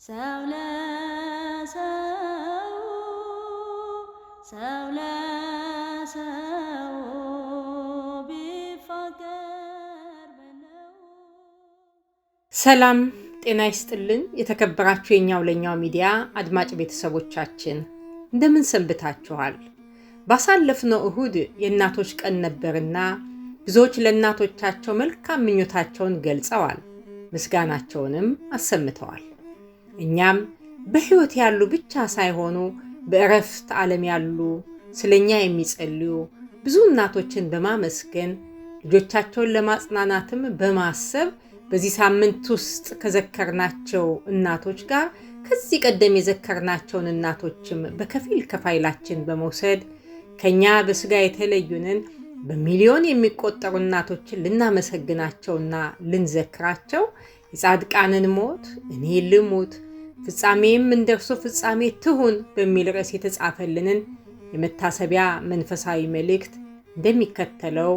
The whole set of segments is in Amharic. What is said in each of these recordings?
ሰው ለሰው ሰው ለሰው ቢፋቀር ምነው። ሰላም ጤና ይስጥልን። የተከበራችሁ የኛው ለኛው ሚዲያ አድማጭ ቤተሰቦቻችን እንደምን ሰንብታችኋል? ባሳለፍነው እሁድ የእናቶች ቀን ነበርና ብዙዎች ለእናቶቻቸው መልካም ምኞታቸውን ገልጸዋል፣ ምስጋናቸውንም አሰምተዋል። እኛም በሕይወት ያሉ ብቻ ሳይሆኑ በእረፍት ዓለም ያሉ ስለኛ የሚጸልዩ ብዙ እናቶችን በማመስገን ልጆቻቸውን ለማጽናናትም በማሰብ በዚህ ሳምንት ውስጥ ከዘከርናቸው እናቶች ጋር ከዚህ ቀደም የዘከርናቸውን እናቶችም በከፊል ከፋይላችን በመውሰድ ከኛ በስጋ የተለዩንን በሚሊዮን የሚቆጠሩ እናቶችን ልናመሰግናቸውና ልንዘክራቸው የጻድቃንን ሞት እኔ ልሙት ፍጻሜም እንደ እርሱ ፍጻሜ ትሁን በሚል ርዕስ የተጻፈልንን የመታሰቢያ መንፈሳዊ መልእክት እንደሚከተለው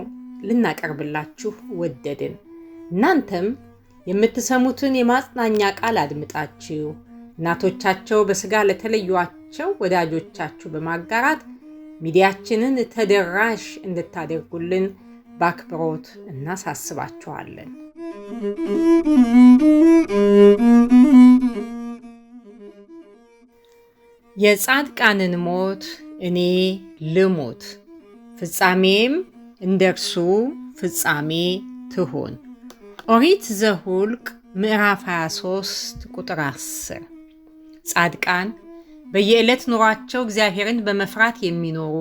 ልናቀርብላችሁ ወደድን። እናንተም የምትሰሙትን የማጽናኛ ቃል አድምጣችሁ እናቶቻቸው በስጋ ለተለዩአቸው ወዳጆቻችሁ በማጋራት ሚዲያችንን ተደራሽ እንድታደርጉልን በአክብሮት እናሳስባችኋለን። የጻድቃንን ሞት እኔ ልሙት፣ ፍጻሜም እንደ እርሱ ፍጻሜ ትሁን። ኦሪት ዘኍልቍ ምዕራፍ 23 ቁጥር 10። ጻድቃን በየዕለት ኑሯቸው እግዚአብሔርን በመፍራት የሚኖሩ፣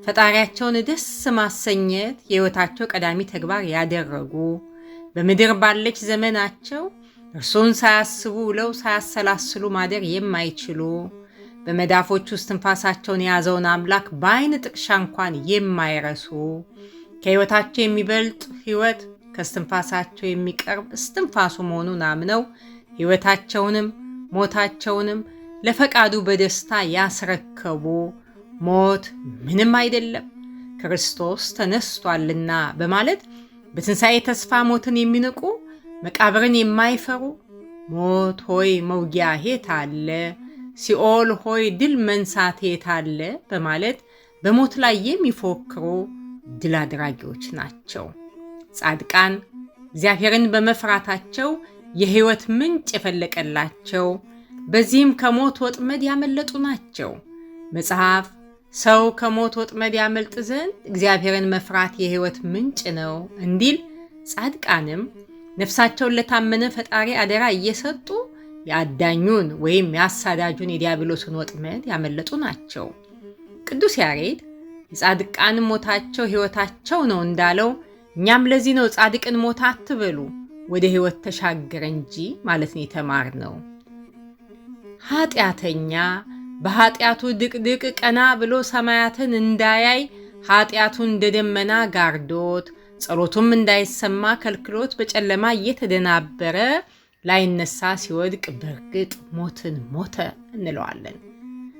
ፈጣሪያቸውን ደስ ማሰኘት የሕይወታቸው ቀዳሚ ተግባር ያደረጉ፣ በምድር ባለች ዘመናቸው እርሱን ሳያስቡ ውለው ሳያሰላስሉ ማደር የማይችሉ፣ በመዳፎች ውስጥ ትንፋሳቸውን የያዘውን አምላክ በዓይን ጥቅሻ እንኳን የማይረሱ፣ ከሕይወታቸው የሚበልጥ ሕይወት ከእስትንፋሳቸው የሚቀርብ እስትንፋሱ መሆኑን አምነው ሕይወታቸውንም ሞታቸውንም ለፈቃዱ በደስታ ያስረከቡ፣ ሞት ምንም አይደለም ክርስቶስ ተነስቷልና በማለት በትንሣኤ ተስፋ ሞትን የሚንቁ፣ መቃብርን የማይፈሩ፣ ሞት ሆይ መውጊያ የት አለ? ሲኦል ሆይ ድል መንሳት የት አለ? በማለት በሞት ላይ የሚፎክሩ ድል አድራጊዎች ናቸው። ጻድቃን እግዚአብሔርን በመፍራታቸው የሕይወት ምንጭ የፈለቀላቸው፣ በዚህም ከሞት ወጥመድ ያመለጡ ናቸው። መጽሐፍ ሰው ከሞት ወጥመድ ያመልጥ ዘንድ እግዚአብሔርን መፍራት የሕይወት ምንጭ ነው እንዲል፣ ጻድቃንም ነፍሳቸውን ለታመነ ፈጣሪ አደራ እየሰጡ የአዳኙን ወይም የአሳዳጁን የዲያብሎስን ወጥመድ ያመለጡ ናቸው። ቅዱስ ያሬድ የጻድቃን ሞታቸው ሕይወታቸው ነው እንዳለው፣ እኛም ለዚህ ነው ጻድቅን ሞታ አትበሉ፣ ወደ ሕይወት ተሻገረ እንጂ ማለት ነው የተማርነው። ኃጢአተኛ በኃጢአቱ ድቅድቅ ቀና ብሎ ሰማያትን እንዳያይ ኃጢአቱን እንደ ደመና ጋርዶት ጸሎቱም እንዳይሰማ ከልክሎት በጨለማ እየተደናበረ ላይነሳ ሲወድቅ በእርግጥ ሞትን ሞተ እንለዋለን።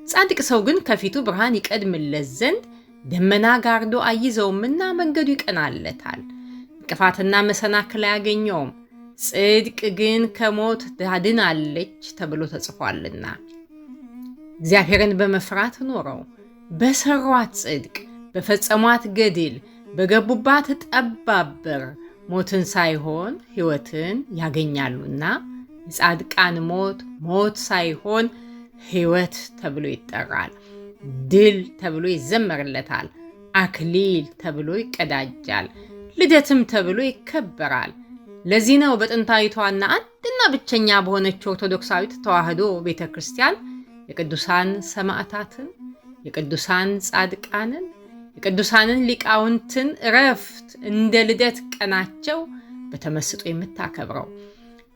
ጻድቅ ሰው ግን ከፊቱ ብርሃን ይቀድምለት ዘንድ ደመና ጋርዶ አይዘውምና መንገዱ ይቀናለታል፣ እንቅፋትና መሰናክል አያገኘውም። ጽድቅ ግን ከሞት ታድናለች ተብሎ ተጽፏልና። እግዚአብሔርን በመፍራት ኖረው በሰሯት ጽድቅ፣ በፈጸሟት ገድል፣ በገቡባት ጠባብ በር ሞትን ሳይሆን ሕይወትን ያገኛሉና የጻድቃን ሞት ሞት ሳይሆን ሕይወት ተብሎ ይጠራል። ድል ተብሎ ይዘመርለታል። አክሊል ተብሎ ይቀዳጃል። ልደትም ተብሎ ይከበራል። ለዚህ ነው በጥንታዊቷና አንድና ብቸኛ በሆነችው ኦርቶዶክሳዊት ተዋሕዶ ቤተ ክርስቲያን የቅዱሳን ሰማዕታትን፣ የቅዱሳን ጻድቃንን፣ የቅዱሳንን ሊቃውንትን እረፍት እንደ ልደት ቀናቸው በተመስጦ የምታከብረው፣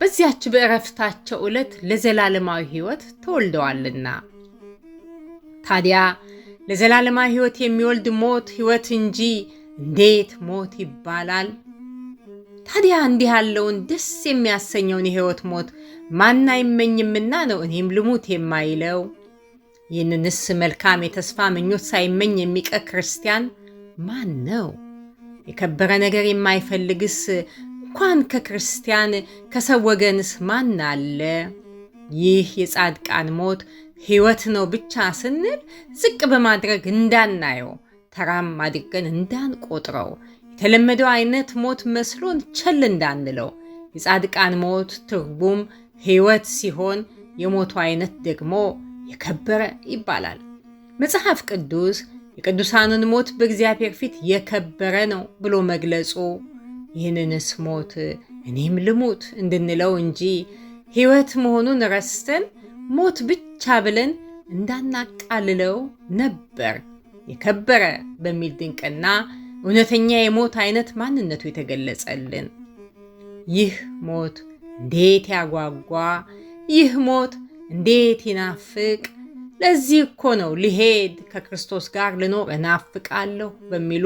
በዚያች በእረፍታቸው ዕለት ለዘላለማዊ ሕይወት ተወልደዋልና። ታዲያ ለዘላለማዊ ሕይወት የሚወልድ ሞት ሕይወት እንጂ እንዴት ሞት ይባላል? ታዲያ እንዲህ ያለውን ደስ የሚያሰኘውን የሕይወት ሞት ማን አይመኝምና ነው እኔም ልሙት የማይለው? ይህንንስ መልካም የተስፋ ምኞት ሳይመኝ የሚቀር ክርስቲያን ማን ነው? የከበረ ነገር የማይፈልግስ እንኳን ከክርስቲያን ከሰው ወገንስ ማን አለ? ይህ የጻድቃን ሞት ሕይወት ነው ብቻ ስንል ዝቅ በማድረግ እንዳናየው፣ ተራም አድርገን እንዳንቆጥረው፣ የተለመደው አይነት ሞት መስሎን ቸል እንዳንለው፣ የጻድቃን ሞት ትርጉም ሕይወት ሲሆን የሞቱ አይነት ደግሞ የከበረ ይባላል። መጽሐፍ ቅዱስ የቅዱሳንን ሞት በእግዚአብሔር ፊት የከበረ ነው ብሎ መግለጹ ይህንንስ ሞት እኔም ልሙት እንድንለው እንጂ ሕይወት መሆኑን ረስተን ሞት ብቻ ብለን እንዳናቃልለው ነበር የከበረ በሚል ድንቅና እውነተኛ የሞት አይነት ማንነቱ የተገለጸልን። ይህ ሞት እንዴት ያጓጓ! ይህ ሞት እንዴት ይናፍቅ! ለዚህ እኮ ነው ልሄድ ከክርስቶስ ጋር ልኖር እናፍቃለሁ በሚሉ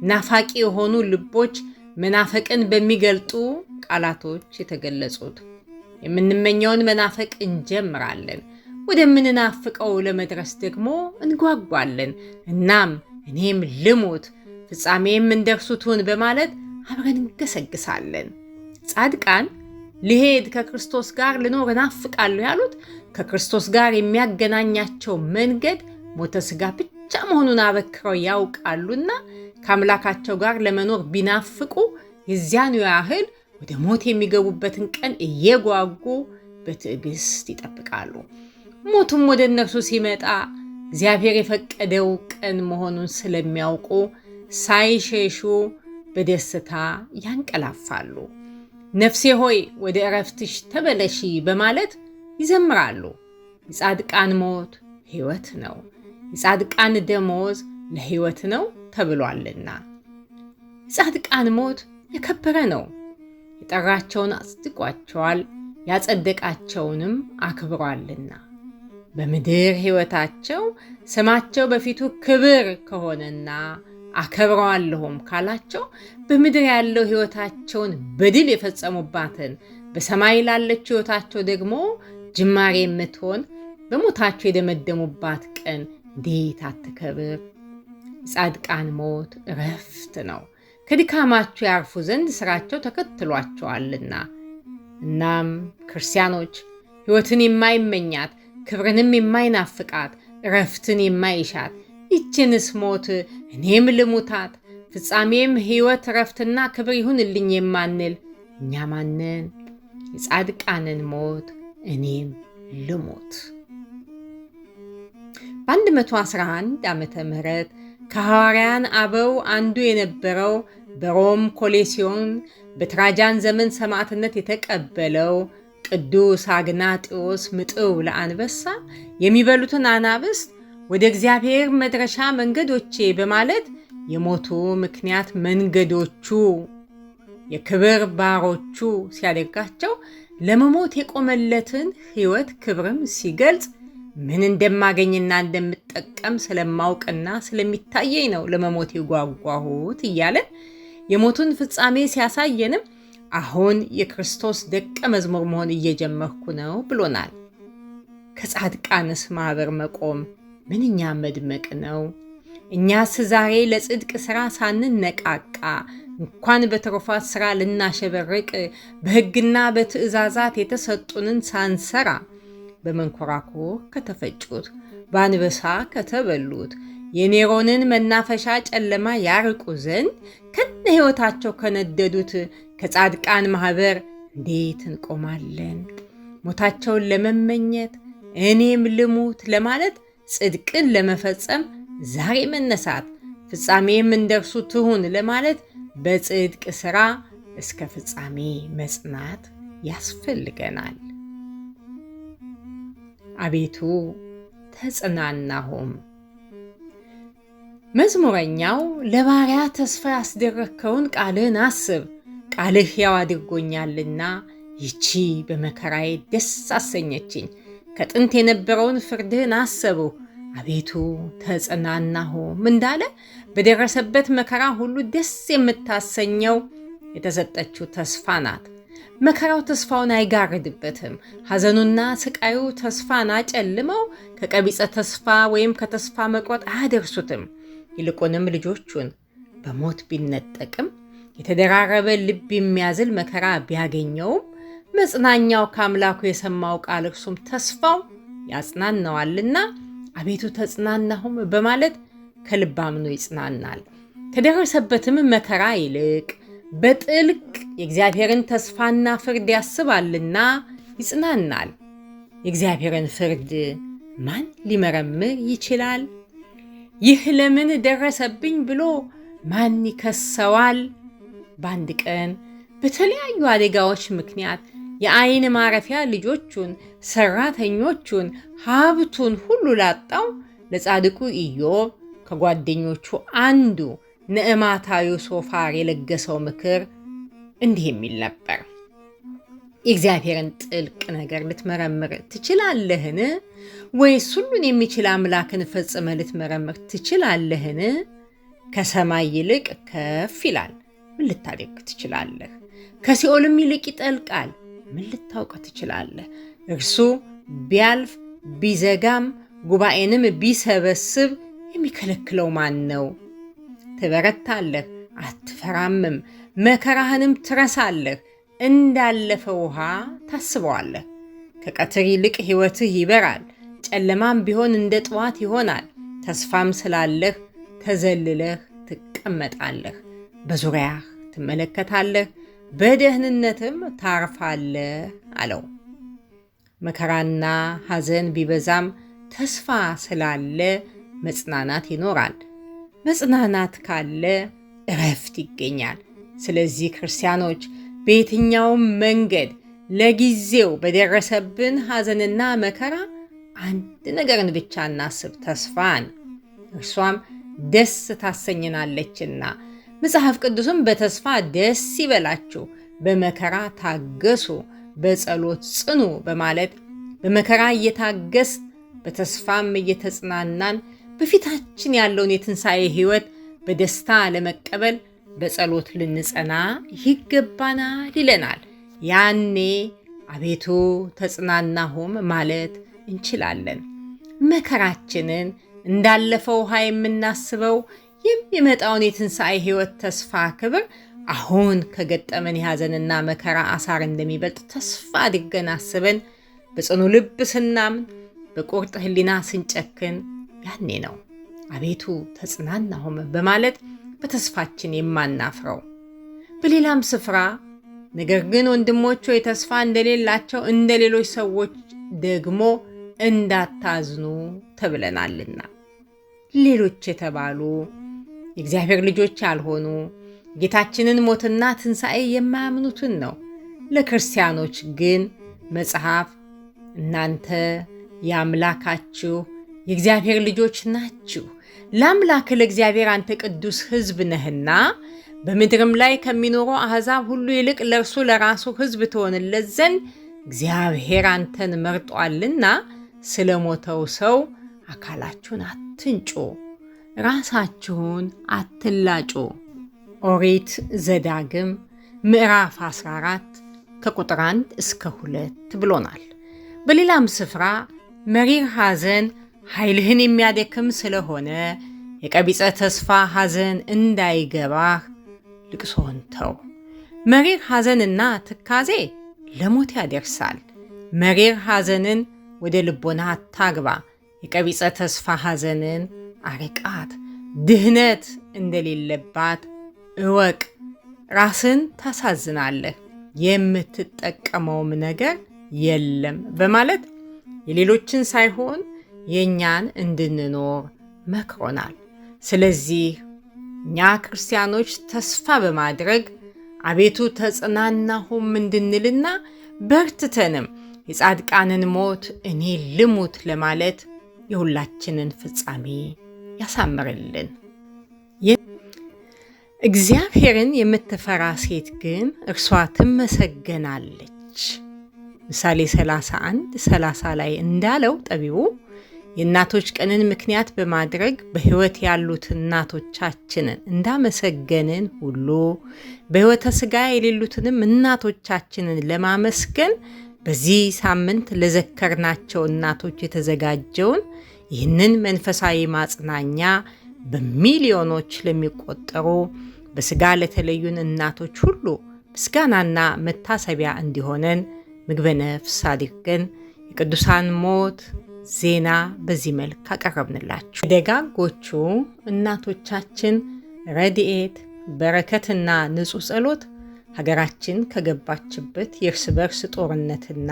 ናፋቂ የሆኑ ልቦች መናፈቅን በሚገልጡ ቃላቶች የተገለጹት። የምንመኘውን መናፈቅ እንጀምራለን። ወደምንናፍቀው ለመድረስ ደግሞ እንጓጓለን። እናም እኔም ልሙት ፍጻሜም እንደርሱ ትሁን በማለት አብረን እንገሰግሳለን። ጻድቃን ልሄድ ከክርስቶስ ጋር ልኖር እናፍቃለሁ ያሉት ከክርስቶስ ጋር የሚያገናኛቸው መንገድ ሞተ ሥጋ ብቻ መሆኑን አበክረው ያውቃሉና ከአምላካቸው ጋር ለመኖር ቢናፍቁ የዚያኑ ያህል ወደ ሞት የሚገቡበትን ቀን እየጓጉ በትዕግስት ይጠብቃሉ። ሞቱም ወደ እነርሱ ሲመጣ እግዚአብሔር የፈቀደው ቀን መሆኑን ስለሚያውቁ ሳይሸሹ በደስታ ያንቀላፋሉ። ነፍሴ ሆይ ወደ ዕረፍትሽ ተመለሺ በማለት ይዘምራሉ። የጻድቃን ሞት ሕይወት ነው፣ የጻድቃን ደሞዝ ለሕይወት ነው ተብሏልና። የጻድቃን ሞት የከበረ ነው። የጠራቸውን አጽድቋቸዋል፣ ያጸደቃቸውንም አክብሯልና። በምድር ሕይወታቸው ስማቸው በፊቱ ክብር ከሆነና አከብረዋለሁም ካላቸው በምድር ያለው ሕይወታቸውን በድል የፈጸሙባትን በሰማይ ላለችው ሕይወታቸው ደግሞ ጅማሬ የምትሆን በሞታቸው የደመደሙባት ቀን እንዴት አትከብር? የጻድቃን ሞት እረፍት ነው፣ ከድካማቸው ያርፉ ዘንድ ስራቸው ተከትሏቸዋልና። እናም ክርስቲያኖች ሕይወትን የማይመኛት ክብርንም የማይናፍቃት እረፍትን የማይሻት ይችንስ ሞት እኔም ልሙታት ፍጻሜም ሕይወት እረፍትና ክብር ይሁንልኝ የማንል እኛ ማንን? የጻድቃንን ሞት እኔም ልሙት። በ111 ዓመተ ምህረት ከሐዋርያን አበው አንዱ የነበረው በሮም ኮሌሲዮን በትራጃን ዘመን ሰማዕትነት የተቀበለው ቅዱስ አግናጢዎስ ምጥው ለአንበሳ የሚበሉትን አናብስት ወደ እግዚአብሔር መድረሻ መንገዶቼ በማለት የሞቱ ምክንያት መንገዶቹ የክብር ባሮቹ ሲያደርጋቸው ለመሞት የቆመለትን ሕይወት ክብርም ሲገልጽ ምን እንደማገኝና እንደምጠቀም ስለማውቅና ስለሚታየኝ ነው ለመሞት የጓጓሁት እያለን የሞቱን ፍጻሜ ሲያሳየንም አሁን የክርስቶስ ደቀ መዝሙር መሆን እየጀመርኩ ነው ብሎናል። ከጻድቃንስ ማኅበር መቆም ምንኛ መድመቅ ነው! እኛስ ዛሬ ለጽድቅ ሥራ ሳንነቃቃ እንኳን በትሩፋት ሥራ ልናሸበርቅ በሕግና በትእዛዛት የተሰጡንን ሳንሰራ በመንኮራኩር ከተፈጩት በአንበሳ ከተበሉት የኔሮንን መናፈሻ ጨለማ ያርቁ ዘንድ ከነ ሕይወታቸው ከነደዱት ከጻድቃን ማኅበር እንዴት እንቆማለን? ሞታቸውን ለመመኘት እኔም ልሙት ለማለት ጽድቅን ለመፈጸም ዛሬ መነሳት ፍጻሜም እንደርሱ ትሁን ለማለት በጽድቅ ሥራ እስከ ፍጻሜ መጽናት ያስፈልገናል። አቤቱ ተጽናናሁም። መዝሙረኛው ለባሪያ ተስፋ ያስደረግከውን ቃልህን አስብ፣ ቃልህ ሕያው አድርጎኛልና ይቺ በመከራዬ ደስ አሰኘችኝ። ከጥንት የነበረውን ፍርድህን አሰብሁ፣ አቤቱ ተጽናናሁም እንዳለ በደረሰበት መከራ ሁሉ ደስ የምታሰኘው የተሰጠችው ተስፋ ናት። መከራው ተስፋውን አይጋርድበትም። ሐዘኑና ስቃዩ ተስፋን አጨልመው ከቀቢጸ ተስፋ ወይም ከተስፋ መቁረጥ አያደርሱትም። ይልቁንም ልጆቹን በሞት ቢነጠቅም የተደራረበ ልብ የሚያዝል መከራ ቢያገኘውም መጽናኛው ከአምላኩ የሰማው ቃል እርሱም ተስፋው ያጽናናዋልና አቤቱ ተጽናናሁም በማለት ከልብ አምኖ ይጽናናል። ከደረሰበትም መከራ ይልቅ በጥልቅ የእግዚአብሔርን ተስፋና ፍርድ ያስባልና ይጽናናል። የእግዚአብሔርን ፍርድ ማን ሊመረምር ይችላል? ይህ ለምን ደረሰብኝ ብሎ ማን ይከሰዋል? በአንድ ቀን በተለያዩ አደጋዎች ምክንያት የዓይን ማረፊያ ልጆቹን፣ ሰራተኞቹን፣ ሀብቱን ሁሉ ላጣው ለጻድቁ ኢዮብ ከጓደኞቹ አንዱ ነዕማታዊው ሶፋር የለገሰው ምክር እንዲህ የሚል ነበር። የእግዚአብሔርን ጥልቅ ነገር ልትመረምር ትችላለህን? ወይስ ሁሉን የሚችል አምላክን ፈጽመህ ልትመረምር ትችላለህን? ከሰማይ ይልቅ ከፍ ይላል፣ ምን ልታደርግ ትችላለህ? ከሲኦልም ይልቅ ይጠልቃል፣ ምን ልታውቅ ትችላለህ? እርሱ ቢያልፍ ቢዘጋም ጉባኤንም ቢሰበስብ የሚከለክለው ማን ነው? ትበረታለህ፣ አትፈራምም፣ መከራህንም ትረሳለህ፣ እንዳለፈ ውሃ ታስበዋለህ። ከቀትር ይልቅ ሕይወትህ ይበራል፣ ጨለማም ቢሆን እንደ ጥዋት ይሆናል። ተስፋም ስላለህ ተዘልለህ ትቀመጣለህ፣ በዙሪያህ ትመለከታለህ፣ በደህንነትም ታርፋለህ አለው። መከራና ሐዘን ቢበዛም ተስፋ ስላለ መጽናናት ይኖራል። መጽናናት ካለ እረፍት ይገኛል። ስለዚህ ክርስቲያኖች በየትኛውም መንገድ ለጊዜው በደረሰብን ሐዘንና መከራ አንድ ነገርን ብቻ እናስብ፣ ተስፋን። እርሷም ደስ ታሰኝናለችና። መጽሐፍ ቅዱስም በተስፋ ደስ ይበላችሁ፣ በመከራ ታገሱ፣ በጸሎት ጽኑ በማለት በመከራ እየታገስ በተስፋም እየተጽናናን በፊታችን ያለውን የትንሣኤ ሕይወት በደስታ ለመቀበል በጸሎት ልንጸና ይገባናል ይለናል። ያኔ አቤቱ ተጽናናሁም ማለት እንችላለን። መከራችንን እንዳለፈው ውሃ የምናስበው የሚመጣውን የትንሣኤ ሕይወት ተስፋ ክብር አሁን ከገጠመን የሐዘንና መከራ አሳር እንደሚበልጥ ተስፋ አድርገን አስበን በጽኑ ልብ ስናምን በቁርጥ ሕሊና ስንጨክን ያኔ ነው አቤቱ ተጽናናሁም በማለት በተስፋችን የማናፍረው። በሌላም ስፍራ ነገር ግን ወንድሞች ሆይ ተስፋ እንደሌላቸው እንደ ሌሎች ሰዎች ደግሞ እንዳታዝኑ ተብለናልና። ሌሎች የተባሉ የእግዚአብሔር ልጆች ያልሆኑ ጌታችንን ሞትና ትንሣኤ የማያምኑትን ነው። ለክርስቲያኖች ግን መጽሐፍ እናንተ የአምላካችሁ የእግዚአብሔር ልጆች ናችሁ፣ ለአምላክ ለእግዚአብሔር አንተ ቅዱስ ሕዝብ ነህና በምድርም ላይ ከሚኖሩ አሕዛብ ሁሉ ይልቅ ለእርሱ ለራሱ ሕዝብ ትሆንለት ዘንድ እግዚአብሔር አንተን መርጧልና ስለ ሞተው ሰው አካላችሁን አትንጩ፣ ራሳችሁን አትላጩ። ኦሪት ዘዳግም ምዕራፍ 14 ከቁጥር 1 እስከ 2 ብሎናል። በሌላም ስፍራ መሪር ሐዘን ኃይልህን የሚያደክም ስለሆነ የቀቢጸ ተስፋ ሐዘን እንዳይገባህ ልቅሶን ተው። መሪር ሐዘንና ትካዜ ለሞት ያደርሳል። መሪር ሐዘንን ወደ ልቦና አታግባ፣ የቀቢጸ ተስፋ ሐዘንን አርቃት። ድህነት እንደሌለባት እወቅ። ራስን ታሳዝናለህ፣ የምትጠቀመውም ነገር የለም በማለት የሌሎችን ሳይሆን የእኛን እንድንኖር መክሮናል። ስለዚህ እኛ ክርስቲያኖች ተስፋ በማድረግ አቤቱ ተጽናናሁም እንድንልና በርትተንም የጻድቃንን ሞት እኔ ልሙት ለማለት የሁላችንን ፍጻሜ ያሳምርልን። እግዚአብሔርን የምትፈራ ሴት ግን እርሷ ትመሰገናለች። ምሳሌ 31 30 ላይ እንዳለው ጠቢቡ የእናቶች ቀንን ምክንያት በማድረግ በሕይወት ያሉት እናቶቻችንን እንዳመሰገንን ሁሉ በሕይወተ ሥጋ የሌሉትንም እናቶቻችንን ለማመስገን በዚህ ሳምንት ለዘከርናቸው እናቶች የተዘጋጀውን ይህንን መንፈሳዊ ማጽናኛ በሚሊዮኖች ለሚቆጠሩ በሥጋ ለተለዩን እናቶች ሁሉ ምስጋናና መታሰቢያ እንዲሆነን ምግበ ነፍስ አድርገን የቅዱሳን ሞት ዜና በዚህ መልክ አቀረብንላችሁ። ደጋጎቹ እናቶቻችን ረድኤት፣ በረከትና ንጹሕ ጸሎት ሀገራችን ከገባችበት የእርስ በርስ ጦርነትና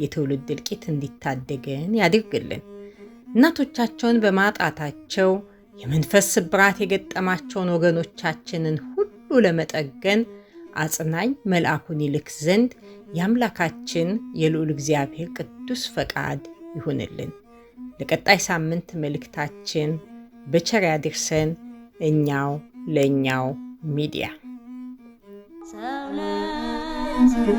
የትውልድ እልቂት እንዲታደገን ያድርግልን። እናቶቻቸውን በማጣታቸው የመንፈስ ስብራት የገጠማቸውን ወገኖቻችንን ሁሉ ለመጠገን አጽናኝ መልአኩን ይልክ ዘንድ የአምላካችን የልዑል እግዚአብሔር ቅዱስ ፈቃድ ይሁንልን። ለቀጣይ ሳምንት መልእክታችን በቸር ያድርሰን። እኛው ለእኛው ሚዲያ። ሰው ለሰው።